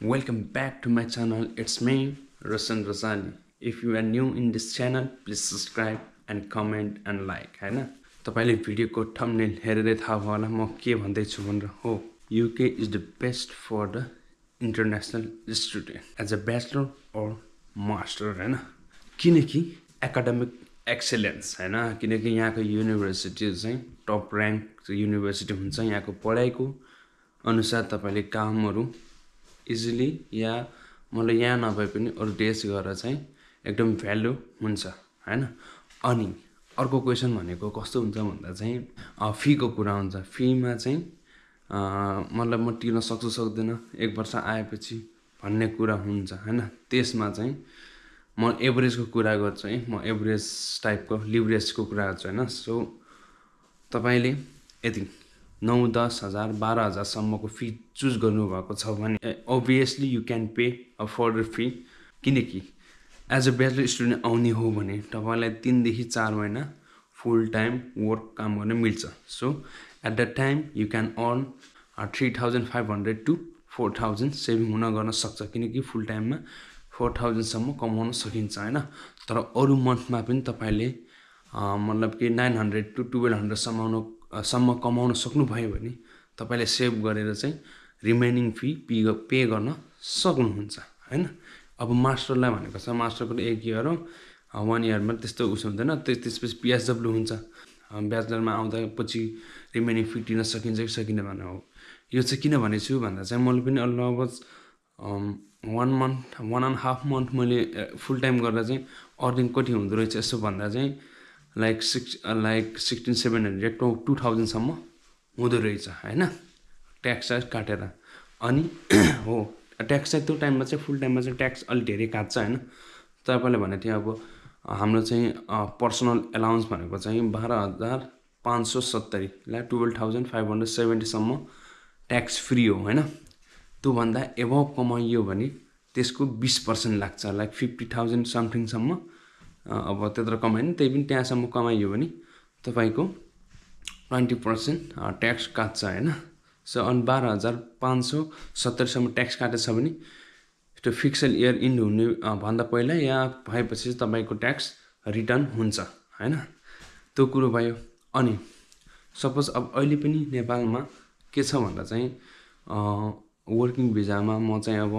Welcome back to my channel. It's me, Roshan Rosali. If you are new in this channel, please subscribe and comment and like. हैन तपाईले भिडियोको thumbnail हेरेरै थाहा भयो होला म के भन्दै छु भनेर हो UK is the best for the international student as a bachelor or master हैन किनकि एकाडेमिक एक्सेलेन्स हैन किनकि यहाँको युनिभर्सिटी चाहिँ टप र्याङ्क युनिभर्सिटी हुन्छ यहाँको पढाइको अनुसार तपाईले कामहरु इजिली या मलाई यहाँ नभए पनि अरु देश गएर चाहिँ एकदम भ्यालु हुन्छ हैन अनि अर्को क्वेशन भनेको कस्तो हुन्छ भन्दा चाहिँ फी को कुरा हुन्छ फीमा चाहिँ मतलब म तिर्न सक्छु सक्दैन एक वर्ष आएपछि भन्ने कुरा हुन्छ हैन त्यसमा चाहिँ म एभरेजको कुरा गर्छु है म एभरेज टाइपको लिभरेजको कुरा गर्छु हैन सो तपाईले यदि 9-10 हजार 12 हजार सम्मको फी चुज गर्नु भएको छ भने obviously you can pay a further fee किनकि एज अ ब्याचलर स्टुडेन्ट आउने हो भने तपाईलाई 3 देखि 4 महिना फुल टाइम वर्क काम गर्न मिल्छ so at that time you can earn 3500 to 4000 saving हुन गर्न सक्छ किनकि फुल टाइममा 4000 सम्म कमाउन सकिन्छ हैन तर अरु मन्थमा पनि तपाईले मतलब कि 900 to 1200 सम्म कमाउन सक्नु भयो भने तपाईले सेभ गरेर चाहिँ रिमेनिङ फी पे गर्न सक्नुहुन्छ हैन अब मास्टरलाई भनेको छ मास्टरको 1 इयर हो 1 इयरमा त्यस्तो उस हुँदैन त्यसपछि PSW हुन्छ ब्याचलरमा आउँदा पछि रिमेनिङ फी तिर्न सकिन्छ कि सकिन्न भन्ने हो यो चाहिँ किन भनेछु भन्दा चाहिँ मैले पनि लगभग 1.5 month मैले फुल टाइम गर्दा चाहिँ अर्निङ कति हुँदो रहेछ यसो भन्दा चाहिँ लाइक 16700 to 2000 सम्म हुँदो रहेछ हैन ट्याक्स काटेर अनि हो ट्याक्स चाहिँ त्यो टाइममा चाहिँ फुल टाइममा चाहिँ ट्याक्स अलि धेरै काट्छ हैन तपाईले भने थियो अब हाम्रो चाहिँ पर्सनल अलाउन्स भनेको चाहिँ 12570 ला 12570 सम्म ट्याक्स फ्री हो हैन त्यो भन्दा एबभ कमाइयो भने त्यसको 20% लाग्छ लाइक 50000 समथिङ सम्म अब त्यत्रो कमाइन त्यही पनि त्यहाँसम्म कमाइयो भने तपाईको 20% ट्याक्स काट्छ हैन सो अन 12570 सम्म ट्याक्स काटेछ भने त्यो फिक्सल इयर इन्ड हुने भन्दा पहिला या भएपछि तपाईको ट्याक्स रिटर्न हुन्छ हैन त्यो कुरो भयो अनि सपोज अब अहिले पनि नेपालमा के छ भन्दा चाहिँ वर्किङ भिजामा म चाहिँ अब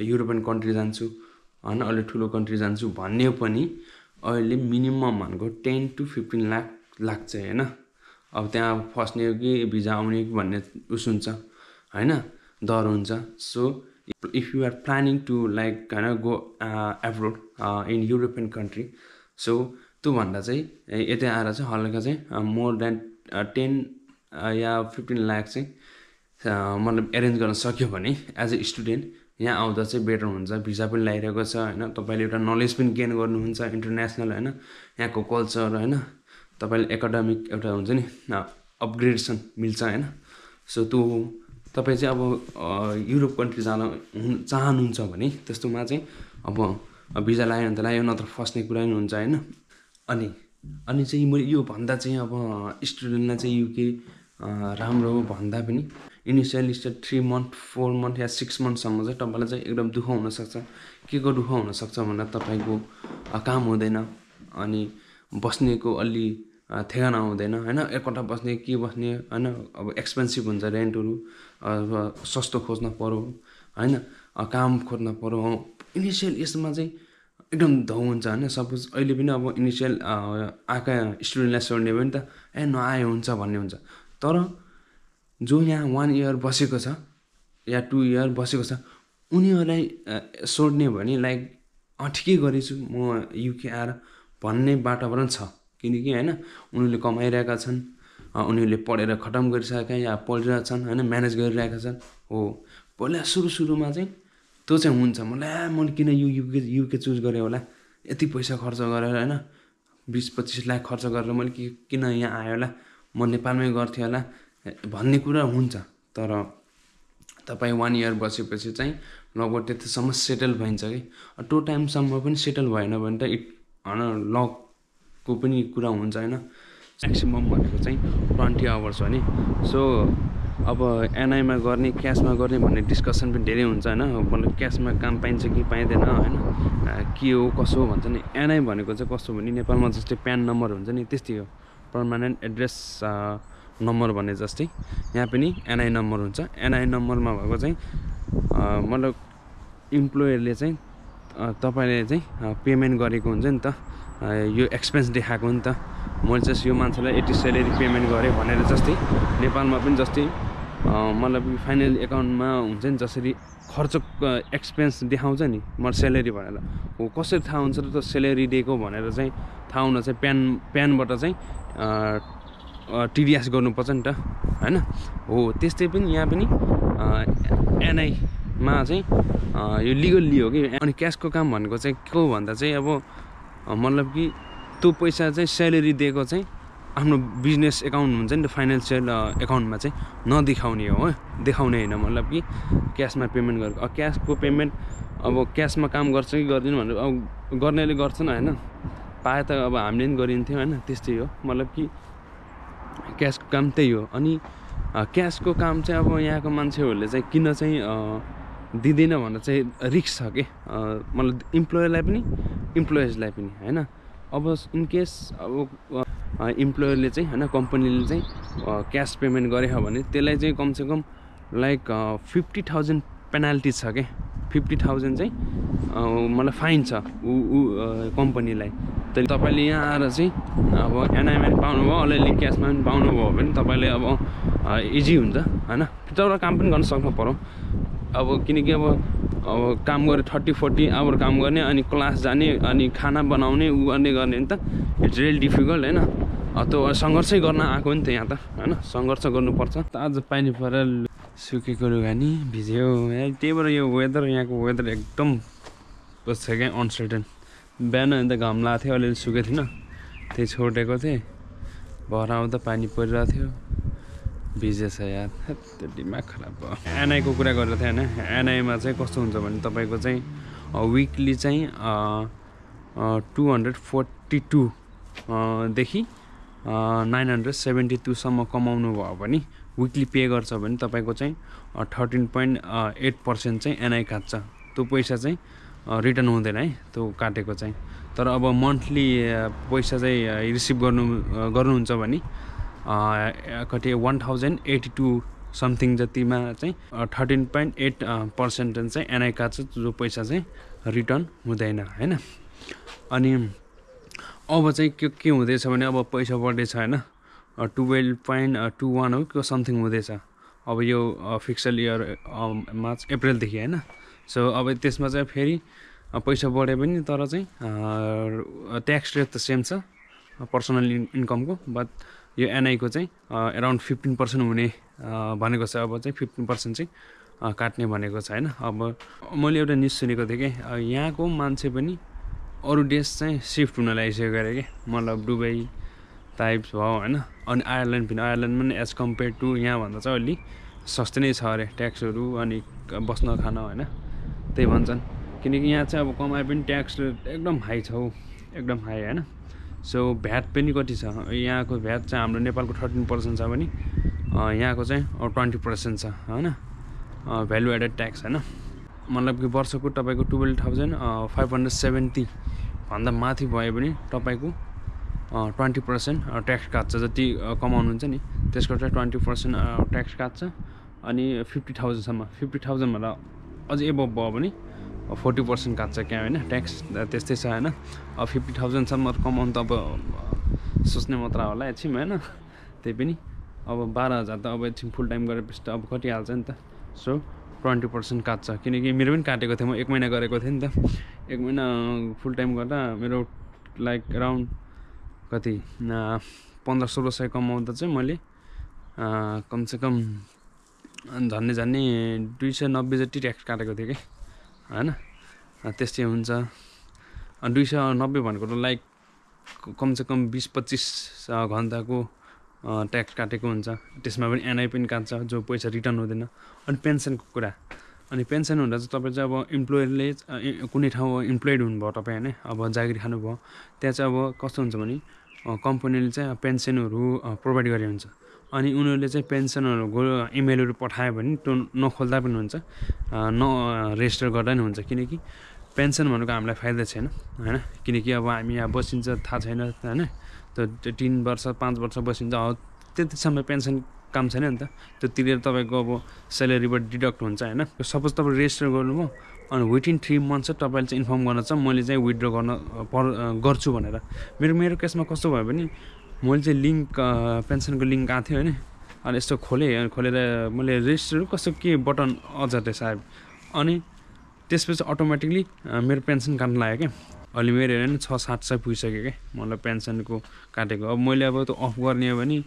युरोपियन कन्ट्री जान्छु हैन अलि ठुलो कन्ट्री जान्छु भन्ने पनि अहिले मिनिमम भनेको 10 to 15 लाख लाग्छ हैन अब त्यहाँ फस्ने हो कि भिजा आउने कि भन्ने उस हुन्छ हैन डर हुन्छ so if you are planning to like kind of go abroad in European country so त्यो भन्दा चाहिँ यतै आएर चाहिँ हल्का चाहिँ मोर देन 10 या 15 लाख चाहिँ मतलब अरेन्ज गर्न सक्यो भने एज अ स्टुडेन्ट यहाँ आउँदा चाहिँ बेटर हुन्छ भिजा पनि लागिरहेको छ हैन तपाईले एउटा नलेज पनि गेन गर्नुहुन्छ इन्टरनेशनल हैन यहाँको कल्चर हैन तपाईले एकाडेमिक एउटा हुन्छ नि अपग्रेडेसन मिल्छ हैन सो त्यो तपाई चाहिँ अब युरोप कन्ट्री जान चाहनुहुन्छ भने त्यस्तोमा चाहिँ अब भिजा लायो भने त लायो नत्र फस्ने कुरा नि हुन्छ हैन अनि चाहिँ म यो भन्दा चाहिँ अब स्टुडेन्टलाई चाहिँ युके राम्रो हो भन्दा पनि इनिशियली 3 month 4 month या 6 month सम्म चाहिँ तपाईलाई चाहिँ एकदम दुःख हुन सक्छ केको दुःख हुन सक्छ भन्दा तपाईको काम हुँदैन अनि बस्नेको अलि ठेगाना हुँदैन हैन एकवटा बस्ने के बस्ने हैन अब एक्सपेन्सिभ हुन्छ रेन्टहरु सस्तो खोज्न पर्यो हैन काम खोज्न पर्यो इनिशियल यसमा चाहिँ एकदम धौ हुन्छ हैन सपोज अहिले पनि अब इनिशियल आका स्टुडेन्टलाई सोध्ने भने त नआए हुन्छ भन्ने हुन्छ तर जो यहाँ 1 इयर बसेको छ या 2 इयर बसेको छ उनीहरुलाई सोध्ने भने लाइक ठिकै गरेछु म युके आएर भन्ने वातावरण छ किनकि हैन उनीहरुले कमाइरहेका छन् उनीहरुले पढेर खतम गरिसकेका या पढिरहेका छन् हैन म्यानेज गरिरहेका छन् हो पहिला सुरुमा चाहिँ त्यो चाहिँ हुन्छ मलाई म किन युके चुज गरे होला यति पैसा खर्च गरेर हैन 20-25 लाख खर्च गरेर मैले किन यहाँ आए होला म नेपालमै गर्थे होला भन्ने कुरा हुन्छ तर तपाई 1 इयर बसेपछि चाहिँ लगभग त्यतिसम्म सेटल भइन्छ के त्यो टाइम सम्म पनि सेटल भएन भने त हैन लक को पनि कुरा हुन्छ हैन म्याक्सिमम भनेको चाहिँ 20 आवर्स हो नि सो अब एनआईमा गर्ने क्यासमा गर्ने भन्ने डिस्कसन पनि धेरै हुन्छ होइन, मतलब क्यासमा काम पाइन्छ कि पाइँदैन होइन, के हो कसो हो भन्छ नि। एनआई भनेको चाहिँ कस्तो भने नेपालमा जस्तै प्यान नम्बर हुन्छ नि त्यस्तै हो, पर्मानेन्ट एड्रेस नम्बर भने जस्तै यहाँ पनि एनआई नम्बर हुन्छ। एनआई नम्बरमा भएको चाहिँ मतलब इम्प्लोयरले चाहिँ तपाईँले चाहिँ पेमेन्ट गरेको हुन्छ नि त, यो एक्सपेन्स देखाएको नि त, मैले चाहिँ यो मान्छेलाई यति सेलेरी पेमेन्ट गरेँ भनेर। जस्तै नेपालमा पनि जस्तै मतलब फाइनल एकाउन्टमा हुन्छ नि जसरी खर्च एक्सपेन्स देखाउँछ नि म सेलेरी भनेर, हो कसरी थाहा हुन्छ र त सेलेरी दिएको भनेर चाहिँ थाहा हुन चाहिँ प्यानबाट चाहिँ टिडिएस गर्नुपर्छ नि त होइन। हो त्यस्तै पनि यहाँ पनि एनआईमा चाहिँ यो लिगल्ली हो कि। अनि क्यासको काम भनेको चाहिँ के हो भन्दा चाहिँ अब मतलब कि त्यो पैसा चाहिँ सेलेरी दिएको चाहिँ आफ्नो बिजनेस एकाउन्ट हुन्छ नि त, फाइनेन्सियल एकाउन्टमा चाहिँ नदेखाउने हो, देखाउने होइन। मतलब कि क्यासमा पेमेन्ट गरेको, क्यासको पेमेन्ट अब क्यासमा काम गर्छ कि गर्दैन भनेर अब गर्नेले गर्छन् होइन, पाए त अब हामीले पनि गरिन्थ्यो होइन, त्यस्तै हो। मतलब कि क्यासको काम त्यही हो। अनि क्यासको काम चाहिँ अब यहाँको मान्छेहरूले चाहिँ किन चाहिँ दिँदैन भनेर चाहिँ रिस्क छ कि, मतलब इम्प्लोयरलाई पनि इम्प्लोइजलाई पनि होइन। अब इनकेस अब इम्प्लोयरले चाहिँ होइन कम्पनीले चाहिँ क्यास पेमेन्ट गरे भने त्यसलाई चाहिँ कमसेकम लाइक 50,000 पेनाल्टी छ क्या, 50,000 चाहिँ मतलब फाइन छ कम्पनीलाई। त्यही तपाईँले यहाँ आएर चाहिँ अब एनआईमा पनि पाउनुभयो, अलिअलि क्यासमा पनि पाउनुभयो भने तपाईँले अब इजी हुन्छ होइन, भित्रबाट काम पनि गर्न सक्नु पऱ्यो। अब किनकि अब काम गरे 30-40 आवर काम गर्ने, अनि क्लास जाने, अनि खाना बनाउने उ गर्ने नि त, इट्स रियल डिफिकल्ट होइन। त्यो सङ्घर्षै गर्न आएको नि त यहाँ त होइन, सङ्घर्ष गर्नुपर्छ। त आज पानी परेर सुकेको लुगा नि भिज्यो, त्यही भएर यो वेदर, यहाँको वेदर एकदम छ क्या अनसर्टेन। बिहान अन्त घाम लागेको थियो, अलिअलि सुकेको थिएन, त्यही छोडेको थिएँ, भएर आउँदा पानी परिरहेको थियो, भिजेछ यार, त्यो दिमाग खराब भयो। एनआईको कुरा गरेर थियो होइन, एनआईमा चाहिँ कस्तो हुन्छ भने तपाईँको चाहिँ विकली चाहिँ 242 देखि 972सम्म कमाउनु भयो भने विकली पे गर्छ भने तपाईँको चाहिँ 13.8% चाहिँ एनआई काट्छ। त्यो पैसा चाहिँ रिटर्न हुँदैन है त्यो काटेको चाहिँ। तर अब मन्थली पैसा चाहिँ रिसिभ गर्नुहुन्छ भने कति 1082 समथिङ जतिमा चाहिँ 13.8% चाहिँ एनआई काट्छ, जो पैसा चाहिँ रिटर्न हुँदैन होइन। अनि अब चाहिँ के हुँदैछ भने अब पैसा बढ्दैछ होइन, 12.21 हो के समथिङ हुँदैछ अब यो फिक्सल इयर मार्च अप्रिलदेखि होइन। सो अब त्यसमा चाहिँ फेरि पैसा बढ्यो पनि, तर चाहिँ ट्याक्स रेट त सेम छ पर्सनल इन्कमको, बट यो एनआईको चाहिँ एराउन्ड 15% हुने भनेको छ। अब चाहिँ 15% चाहिँ काट्ने भनेको छ होइन। अब मैले एउटा न्युज सुनेको थिएँ कि यहाँको मान्छे पनि अरू देश चाहिँ सिफ्ट हुन लागिसकेको अरे क्या, मतलब दुबई टाइप्स भयो होइन। अनि आयरल्यान्ड पनि, आयरल्यान्डमा पनि एज कम्पेयर टु यहाँभन्दा चाहिँ अलि सस्तै नै छ अरे ट्याक्सहरू अनि बस्न खान होइन, त्यही भन्छन्। किनकि यहाँ चाहिँ अब कमाए पनि ट्याक्स एकदम हाई छ हौ, एकदम हाई होइन। सो भ्याट पनि कति छ यहाँको, भ्याट चाहिँ हाम्रो नेपालको 13% छ भने यहाँको चाहिँ 20% छ होइन, भ्यालु एडेड ट्याक्स होइन। मतलब कि वर्षको तपाईँको 12,570 भन्दा माथि भयो भने तपाईँको 20% ट्याक्स काट्छ। जति कमाउनुहुन्छ नि त्यसको चाहिँ 20% ट्याक्स काट्छ। अनि 50,000सम्म, 50,000 भन्दा अझै एबभ भयो भने 40% काट्छ क्या होइन ट्याक्स, त्यस्तै छ होइन। अब 50,000सम्म कमाउनु त अब सोच्ने मात्र होला एकछिन होइन, त्यही पनि अब 12,000 त अब एकछिन फुल टाइम गरेपछि त अब कटिहाल्छ नि त। सो 20% काट्छ, किनकि मेरो पनि काटेको थियो, म 1 महिना गरेको थिएँ नि त। 1 महिना फुल टाइम गर्दा मेरो लाइक अराउन्ड कति 1500-1600 सय कमाउँदा चाहिँ मैले कमसेकम झन्डै 290 जति ट्याक्स काटेको थिएँ कि होइन। त्यस्तै हुन्छ। 290 भनेको त लाइक कमसेकम 20-25 घन्टाको ट्याक्स काटेको हुन्छ। त्यसमा पनि एनआई पनि काट्छ, जो पैसा रिटर्न हुँदैन। अनि पेन्सनको कुरा, अनि पेन्सन हुँदा चाहिँ तपाईँ चाहिँ अब इम्प्लोयरले कुनै ठाउँमा इम्प्लोइड हुनुभयो तपाईँ होइन, अब जागिर खानुभयो, त्यहाँ चाहिँ अब कस्तो हुन्छ भने कम्पनीले चाहिँ पेन्सनहरू प्रोभाइड गरे हुन्छ। अनि उनीहरूले चाहिँ पेन्सनहरूको इमेलहरू पठायो भने त्यो नखोल्दा पनि हुन्छ, रेजिस्टर गर्दा पनि हुन्छ। किनकि पेन्सन भनेको हामीलाई फाइदा छैन होइन, किनकि अब हामी यहाँ बसिन्छ थाहा छैन होइन, त्यो 3 वर्ष 5 वर्ष बसिन्छ, त्यतिसम्म पेन्सन काम छैन नि त, त्यो तिरेर तपाईँको अब स्यालेरीबाट डिडक्ट हुन्छ होइन। सपोज तपाईँ रेजिस्टर गर्नुभयो अनि विदिन 3 मन्थ्स चाहिँ तपाईँले चाहिँ इन्फर्म गर्न चाहिँ मैले चाहिँ विथड्र गर्छु भनेर। मेरो केसमा कस्तो भयो भने मैले चाहिँ लिङ्क पेन्सनको लिङ्क आएको थियो होइन, अनि यस्तो खोलेर मैले रेजिस्टर कस्तो के बटन अझ सायद, अनि त्यसपछि अटोमेटिकली मेरो पेन्सन काट्न लाग्यो क्या। अहिले मेरो हेरेन 6-7 सय पुगिसक्यो क्या मतलब पेन्सनको काटेको। अब मैले अब त्यो अफ गर्ने हो भने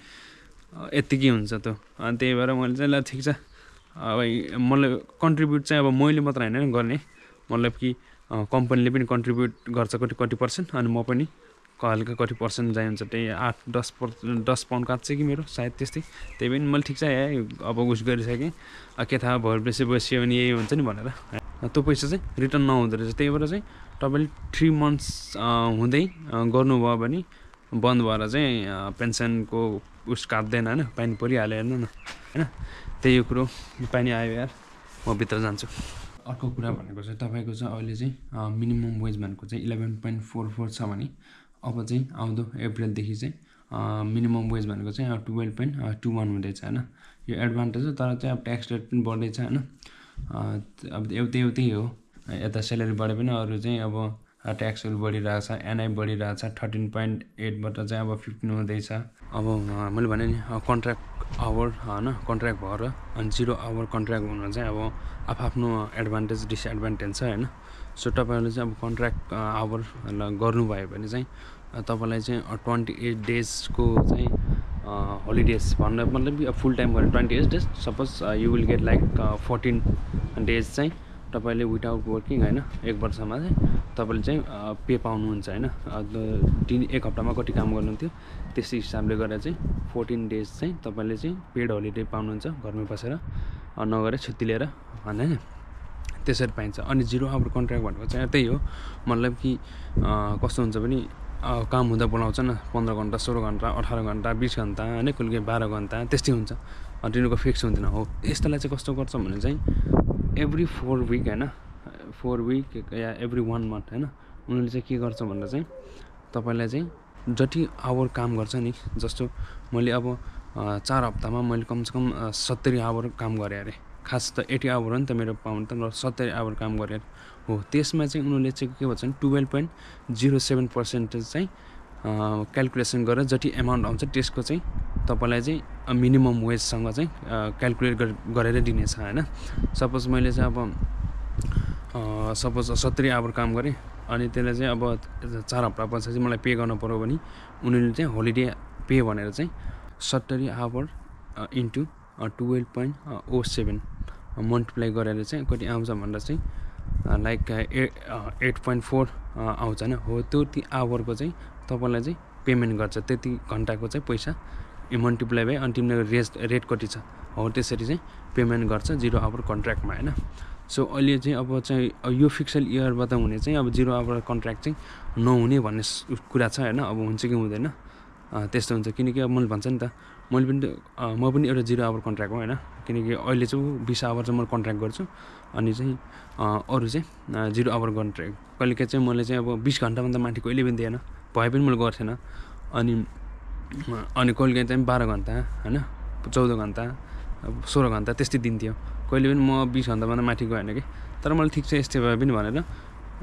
यत्तिकै हुन्छ त्यो, अनि त्यही भएर मैले चाहिँ ल ठिक छ अब मलाई कन्ट्रिब्युट चाहिँ अब मैले मात्र होइन गर्ने, मतलब कि कम्पनीले पनि कन्ट्रिब्युट गर्छ कति पर्सेन्ट, अनि म पनि हल्का कति पर्सेन्ट चाहिँ हुन्छ, त्यही 8-10 पाउन्ड काट्छ कि मेरो सायद त्यस्तै। त्यही पनि मैले ठिक छ अब उस गरिसकेँ, के थाहा भर बसियो भने यही हुन्छ नि भनेर, त्यो पैसा चाहिँ रिटर्न नहुँदो रहेछ। त्यही भएर चाहिँ तपाईँले 3 मन्थ्स हुँदै गर्नुभयो भने बन्द भएर चाहिँ पेन्सनको उस काट्दैन होइन, पानी परिहाल्यो हेर्नु न होइन। त्यही कुरो पानी आयो यार, म भित्र जान्छु। अर्को कुरा भनेको चाहिँ तपाईँको चाहिँ अहिले चाहिँ मिनिमम वेज भनेको चाहिँ 11.44 छ भने अब चाहिँ आउँदो अप्रिलदेखि चाहिँ मिनिमम वेज भनेको चाहिँ 12.21 हुँदैछ होइन। यो एडभान्टेज हो, तर चाहिँ अब ट्याक्स रेट पनि बढ्दैछ होइन। अब त्यही हो, यता स्यालेरी बढे पनि अरू चाहिँ अब ट्याक्सहरू बढिरहेको छ, एनआई बढिरहेको छ, 13.8बाट चाहिँ अब 15 हुँदैछ। अब मैले भने नि कन्ट्र्याक्ट आवर होइन, कन्ट्र्याक्ट भएर अनि 0 आवर कन्ट्र्याक्ट हुनु चाहिँ अब आफ्नो एडभान्टेज डिसएडभान्टेज छ होइन। सो तपाईँहरूले चाहिँ अब कन्ट्र्याक्ट आवर गर्नुभयो भने चाहिँ तपाईँलाई चाहिँ 28 डेजको चाहिँ होलिडेज भन्दा मतलब फुल टाइम गरेर 28 days, suppose you will get like 14 days चाहिँ तपाईँले विदाउट वर्किङ होइन, 1 वर्षमा चाहिँ तपाईँले चाहिँ पे पाउनुहुन्छ होइन। 1 हप्तामा कति काम गर्नुहुन्थ्यो त्यस्तै हिसाबले गरेर चाहिँ 14 डेज चाहिँ तपाईँले चाहिँ पेड होलिडे पाउनुहुन्छ घरमै बसेर, नगरेर छुट्टी लिएर होइन, त्यसरी पाइन्छ। अनि 0 आवर कन्ट्र्याक्ट भनेको चाहिँ त्यही हो, मतलब कि कस्तो हुन्छ भने काम हुँदा बोलाउँछ न, 15 घन्टा 16 घन्टा 18 घन्टा 20 घन्टा होइन, कहिले 12 घन्टा त्यस्तै हुन्छ, तिनीहरूको फिक्स हुँदैन हो। यस्तोलाई चाहिँ कस्तो गर्छ भने चाहिँ एभ्री 4 विक होइन, 4 विक या एभ्री 1 मन्थ होइन, उनीहरूले चाहिँ के गर्छ भन्दा चाहिँ तपाईँलाई चाहिँ जति आवर काम गर्छ नि, जस्तो मैले अब 4 हप्तामा मैले कमसेकम 70 आवर काम गरेँ अरे, खास त 80 आवर हो नि त मेरो पाउनु त, 70 आवर काम गरेर हो। त्यसमा चाहिँ उनीहरूले चाहिँ के भन्छ भने 12.07% चाहिँ क्यालकुलेसन गरेर जति एमाउन्ट आउँछ त्यसको चाहिँ तपाईँलाई चाहिँ मिनिमम वेजसँग चाहिँ क्यालकुलेट गरेर दिनेछ होइन। सपोज मैले चाहिँ अब 70 आवर काम गरेँ, अनि त्यसलाई चाहिँ अब 4 हप्ता पछि चाहिँ मलाई पे गर्नु पऱ्यो भने उनीहरूले चाहिँ होलिडे पे भनेर चाहिँ 70 आवर इन्टु 12.07 मल्टिप्लाई गरेर चाहिँ कति आउँछ भन्दा चाहिँ लाइक 8.4 आउँछ होइन हो। त्यो आवरको चाहिँ तपाईँलाई चाहिँ पेमेन्ट गर्छ, त्यति घन्टाको चाहिँ पैसा मल्टिप्लाई भए अनि तिमीले रेट कति छ हो त्यसरी चाहिँ पेमेन्ट गर्छ 0 आवर कन्ट्र्याक्टमा होइन। सो अहिले चाहिँ अब चाहिँ यो फिक्सल इयरबाट हुने चाहिँ अब 0 आवर कन्ट्र्याक्ट चाहिँ नहुने भन्ने कुरा छ होइन। अब हुन्छ कि हुँदैन त्यस्तो हुन्छ, किनकि अब मैले भन्छ नि त, म पनि एउटा 0 आवर कन्ट्र्याक्ट हो होइन, किनकि अहिले चाहिँ 20 आवर चाहिँ म कन्ट्र्याक्ट गर्छु, अनि चाहिँ अरू चाहिँ 0 आवर कन्ट्र्याक्ट कहिलेकाहीँ चाहिँ मैले चाहिँ अब 20 घन्टाभन्दा माथि कहिले पनि दिएन, भए पनि मैले गर्थेन। अनि कहिलेकाहीँ चाहिँ 12 घन्टा होइन, 14 घन्टा 16 घन्टा त्यस्तै दिन्थ्यो, कहिले पनि म 20 घन्टाभन्दा माथि गएन कि। तर मैले ठिक छ यस्तै भए पनि भनेर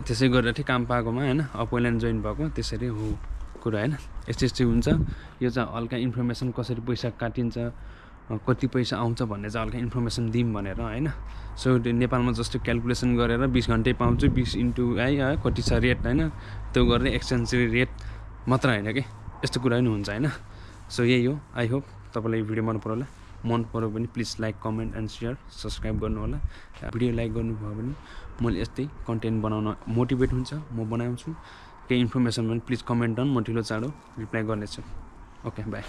त्यसै गरेर थिएँ काम पाएकोमा होइन, अब पहिला जोइन भएको त्यसरी हो कुरा होइन। यस्तै हुन्छ। यो चाहिँ हल्का इन्फर्मेसन कसरी पैसा काटिन्छ, कति पैसा आउँछ भन्ने चाहिँ हल्का इन्फर्मेसन दिउँ भनेर होइन। सो नेपालमा जस्तो क्यालकुलेसन गरेर 20 घन्टै पाउँछु, 20 इन्टु है कति छ रेट होइन, त्यो गरेर एक्सचेन्ज रेट मात्र होइन कि, यस्तो कुरा पनि हुन्छ होइन। सो यही हो। आई होप तपाईँलाई यो भिडियो मन पऱ्यो होला, मन पऱ्यो भने please like comment and share subscribe गर्नु होला। भिडियो लाइक गर्नुभयो भने मैले यस्तै कन्टेन्ट बनाउन मोटिभेट हुन्छ, म बनाउँछु। केही इन्फर्मेसन भने प्लिज कमेन्ट डाउन, म ढिलो चाँडो रिप्लाई गर्नेछु। Okay by.